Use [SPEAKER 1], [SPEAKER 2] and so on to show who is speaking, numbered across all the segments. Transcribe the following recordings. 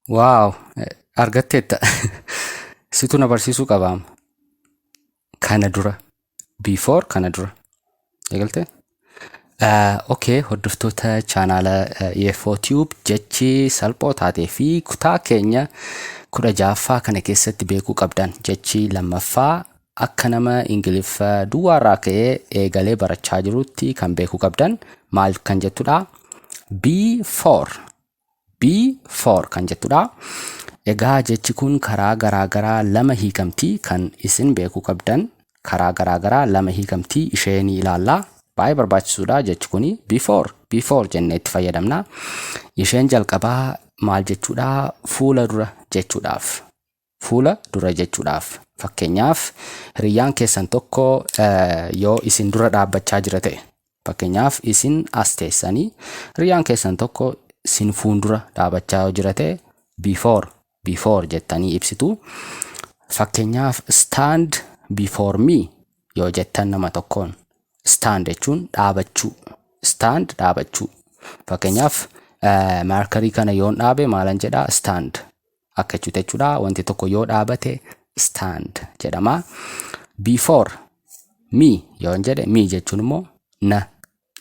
[SPEAKER 1] Wow, argatteetta. Situ na barsiisuu qabaama. Kana dura. Before, kana dura. Eegaltee? Okay, hordoftoota chaanaala EFO Tube, jechi salphoo taatee fi kutaa keenya 16ffaa kana keessatti beekuu qabdan, jechi lammaffaa akka nama Ingiliffa duwwaarraa ka'ee eegalee barachaa jirutti kan beekuu qabdan maal kan jettudha? Before. Before kan jettudha. Egaa jechi kun karaa garaa garaa lama hiikamti. Kan isin beekuu qabdan, karaa garaa garaa lama hiikamti, ishee ni ilaalla. Baay'ee barbaachisuudha jechi kuni. Before, before jennee itti fayyadamna. Isheen jalqabaa maal jechuudha? Fuula dura jechuudhaaf. Fuula dura jechuudhaaf. Fakkeenyaaf, hiriyyaan keessan tokko yoo isin dura dhaabbachaa jira ta'e, fakkeenyaaf isin as teessanii hiriyyaan keessan tokko isin fuuldura dhaabbachaa yoo jira ta'e, before, before jettanii ibsitu. Fakkeenyaaf, "Stand before me" yoo jettan nama tokkoon, stand jechuun dhaabachuu. Stand, dhaabachuu. Fakkeenyaaf, markerii kana yoon dhaabe maalan jedhaa? Stand akka jechuudha jechuudha. Wanti tokko yoo dhaabate stand jedhama. Before me yoon jedhe, me jechuun immoo na,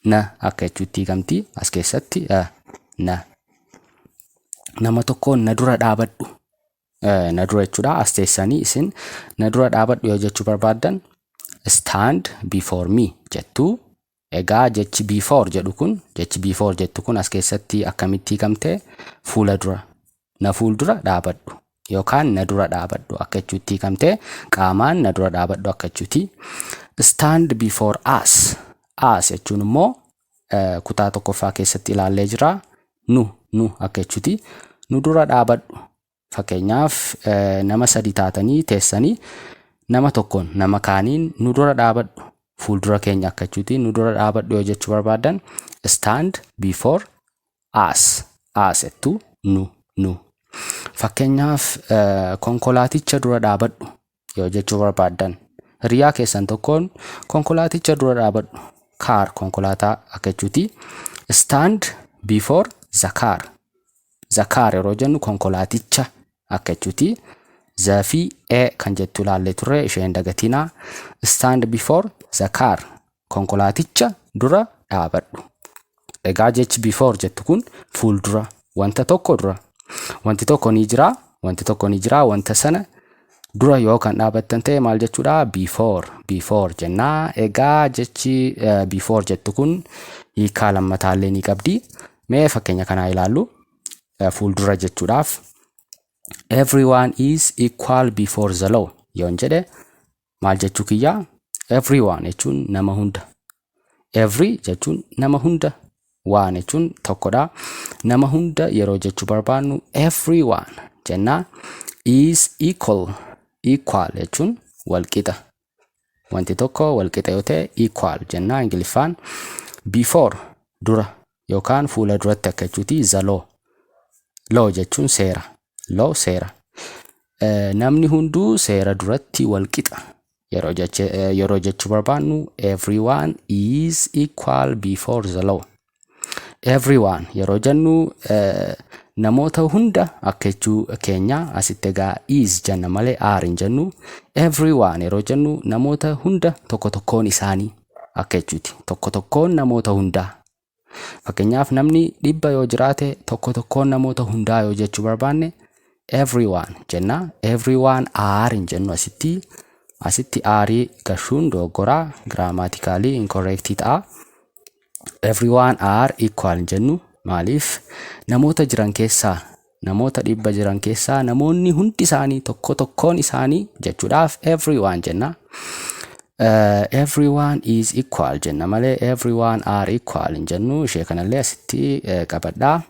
[SPEAKER 1] na akka jechuutti hiikamti as keessatti. Na nama tokkoon na dura dhaabadhu, na dura jechuudha. As teessanii isin na dura dhaabadhu yoo jechuu barbaaddan, "Stand before me" jettu. Egaa jechi before jedhu kun, jechi before jettu kun as keessatti akkamitti hiikamte? Fuula dura, na fuuldura dhaabadhu yookaan na dura dhaabadhu akka jechuutti hiikamte, qaamaan na dura dhaabadhu akka jechuuti. Stand before us. Us jechuun immoo kutaa tokkoffaa keessatti ilaallee jira. Nu, nu akka jechuuti. Nu dura dhaabadhu. Fakkeenyaaf, nama sadi taatanii teessanii nama tokkoon, nama kaaniin nu dura dhaabadhu, fuuldura keenya akka jechuuti, nu dura dhaabadhu yoo jechuu barbaadan, "Stand before us." Us jettu, nu, nu. Fakkeenyaaf, konkolaaticha dura dhaabadhu yoo jechuu barbaaddan, hiriyaa keessan tokkoon konkolaaticha dura dhaabadhu, car, konkolaataa akka jechuuti. Stand before the car. The car yeroo jennu konkolaaticha akka jechuuti. The fi a kan jettu ilaallee turre, isheen dagatinaa. Stand before the car, konkolaaticha dura dhaabadhu. Egaa jechi before jettu kun fuuldura, wanta tokko dura. Wanti tokko ni jira, wanti tokko ni jira, wanta sana dura yoo kan dhaabattan ta'e maal jechuudha? Before, before jennaa. Egaa jechi before jettu kun hiikaa lammataallee ni qabdi. Mee fakkeenya kanaa ilaallu. Fuuldura jechuudhaaf, "Everyone is equal before the law" yoon jedhe maal jechuu kiyyaa? Everyone jechuun nama hunda. Every jechuun nama hunda. One jechuun tokkodha. Nama hunda yeroo jechuu barbaannu everyone jennaa. Is equal. Equal jechuun walqixa. Wanti tokko walqixa yoo ta'e equal jennaa Ingiliffaan. Before, dura yookaan fuula duratti akka jechuuti. The law. Law jechuun seera. Law, seera. Namni hunduu seera duratti walqixa yeroo jechuu barbaannu, everyone is equal before the law. Everyone yeroo jennu namoota hunda akka jechuu keenya. Asitti egaa is jenna malee are hin jennu. Everyone yeroo jennu namoota hunda, tokko tokkoon isaanii akka jechuuti. Tokko tokkoon namoota hundaa. Fakkeenyaaf, namni 100 yoo jiraate, tokko tokkoon namoota hundaa yoo jechuu barbaanne everyone jenna. Everyone are hin jennu asitti. Asitti are gashuun dogoggoraa, grammatically incorrect ta'a. Everyone are equal hin jennu. Maaliif? Namoota jiran keessaa, namoota 100 jiran keessaa namoonni hundi isaanii, tokko tokkoon isaanii jechuudhaaf everyone jenna. Everyone is equal jenna malee everyone are equal hin jennu. Ishee kanallee asitti qabadhaa.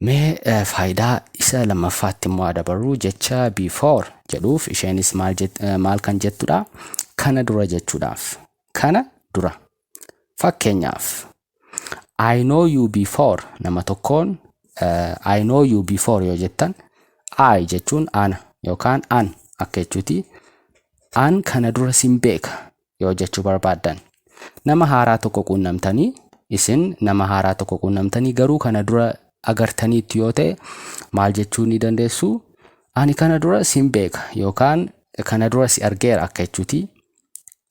[SPEAKER 1] Mee faayidaa isa lammaffaatti immoo dabarru jecha before jedhuuf. Isheenis maal kan jettudha? Kana dura jechuudhaaf. Kana dura. Fakkeenyaaf, "I know you before", nama tokkoon "I know you before" yoo jettan, I jechuun ana yookaan an akka jechuuti. An kana dura sin beeka yoo jechuu barbaaddan. Nama haaraa tokko quunnamtanii, isin nama haaraa tokko quunnamtanii garuu kana dura agartaniitti yoo ta'e maal jechuu ni dandeessu? Ani kana dura sin beeka yookaan kana dura si argeera akka jechuuti.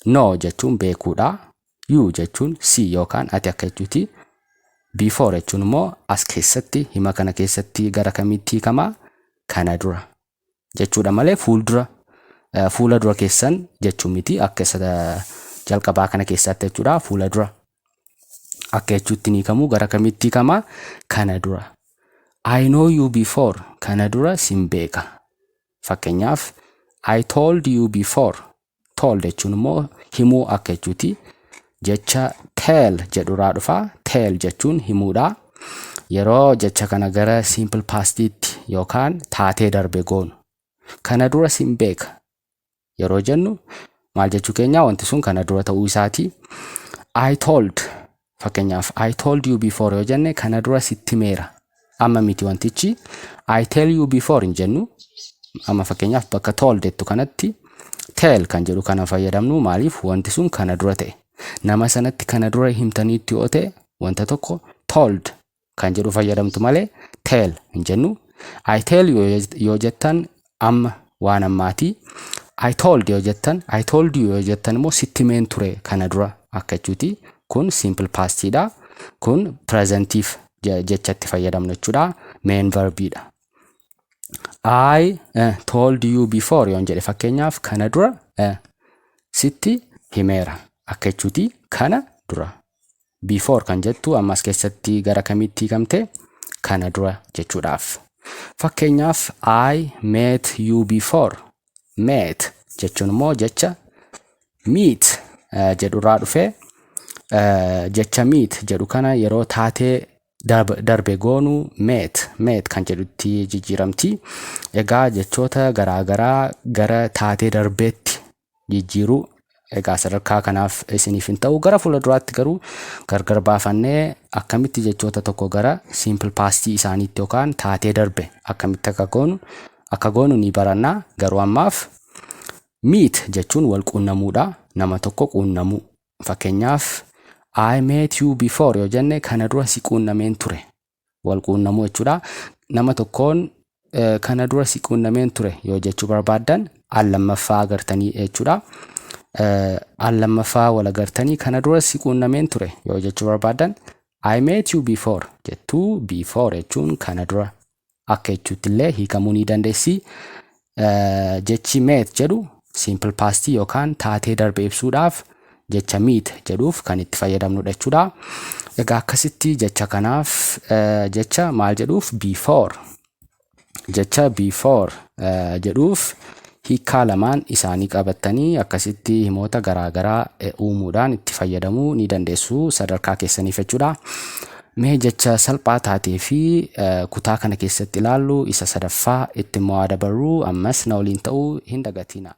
[SPEAKER 1] Know jechuun beekuudha. You jechuun si yookaan ati akka jechuuti. Before jechuun immoo as keessatti, hima kana keessatti gara kamitti hiikama? Kana dura jechuudha malee fuuldura, fuula dura keessan jechuu miti, akka isa jalqabaa kana keessatti jechuudha. Fuula dura akka jechuutti ni hiikamu. Gara kamitti hiikama? Kana dura. I know you before, kana dura sin beeka. Fakkeenyaaf, I told you before. Told jechuun immoo himuu akka jechuuti. Jecha tell jedhurraa dhufa. Tell jechuun himuudha. Yeroo jecha kana gara simple pastiitti yookaan taatee darbe goonu, kana dura sin beeka yeroo jennu maal jechuu keenya? Wanti sun kana dura ta'uu isaati. I told, fakkeenyaaf, I told you before yoo jenne, kana dura sitti himeera. Amma miti wantichi. I tell you before hin jennu. Amma fakkeenyaaf bakka told jettu kanatti tell kan jedhu kana fayyadamnu. Maaliif? Wanti sun kana dura ta'e. Nama sanatti kana dura himtaniitti yoo ta'e wanta tokko, told kan jedhu fayyadamtu malee tell hin jennu. I tell you yoo jettan amma waan ammaati. I told yoo jettan, I told you yoo jettan immoo sitti himeen ture kana dura akka jechuuti. Kun simple pastiidha. Kun presentiif jecha itti fayyadamnu jechuudha. Main verbiidha. I told you before yoon jedhe, fakkeenyaaf, kana dura sitti himeera akka jechuuti, kana dura. Before kan jettu ammas keessatti gara kamitti hiikamte? Kana dura jechuudhaaf. Fakkeenyaaf, I met you before. Met jechuun immoo jecha meet jedhurraa dhufe. Jecha meet jedhu kana yeroo taatee darbe goonu met, met kan jedhutti jijjiiramti. Egaa jechoota garaagaraa gara taatee darbeetti jijjiiruu egaa sadarkaa kanaaf isiniif hin ta'u. Gara fuula duraatti garuu gargar baafannee akkamitti jechoota tokko gara simple pastii isaaniitti yookaan taatee darbe akkamitti akka goonu ni barannaa. Garuu ammaaf meet jechuun wal quunnamuudha, nama tokko quunnamuu. Fakkeenyaaf, I met you before yoo jenne, kana dura si quunnameen ture, wal quunnamuu jechuudha. Nama tokkoon kana dura si quunnameen ture yoo jechuu barbaaddan, al lammaffaa agartanii jechuudha. Al lammaffaa wal agartanii kana dura si quunnameen ture yoo jechuu barbaaddan, I met you before jettuu. Before jechuun kana dura akka jechuutti illee hiikamuu ni dandeessi. Jechi met jedhu simple pastii yookaan taatee darbe ibsuudhaaf jecha meet jedhuuf kan itti fayyadamnudha jechuudha. Egaa akkasitti jecha kanaaf, jecha maal jedhuuf? Before, jecha before jedhuuf hiikkaa lamaan isaanii qabattanii akkasitti himoota garaagaraa uumuudhaan itti fayyadamuu ni dandeessu sadarkaa keessaniif jechuudha. Mee jecha salphaa taatee fi kutaa kana keessatti ilaallu isa sadaffaa itti immoo dabarru. Ammas na waliin ta'uu hin dagatina.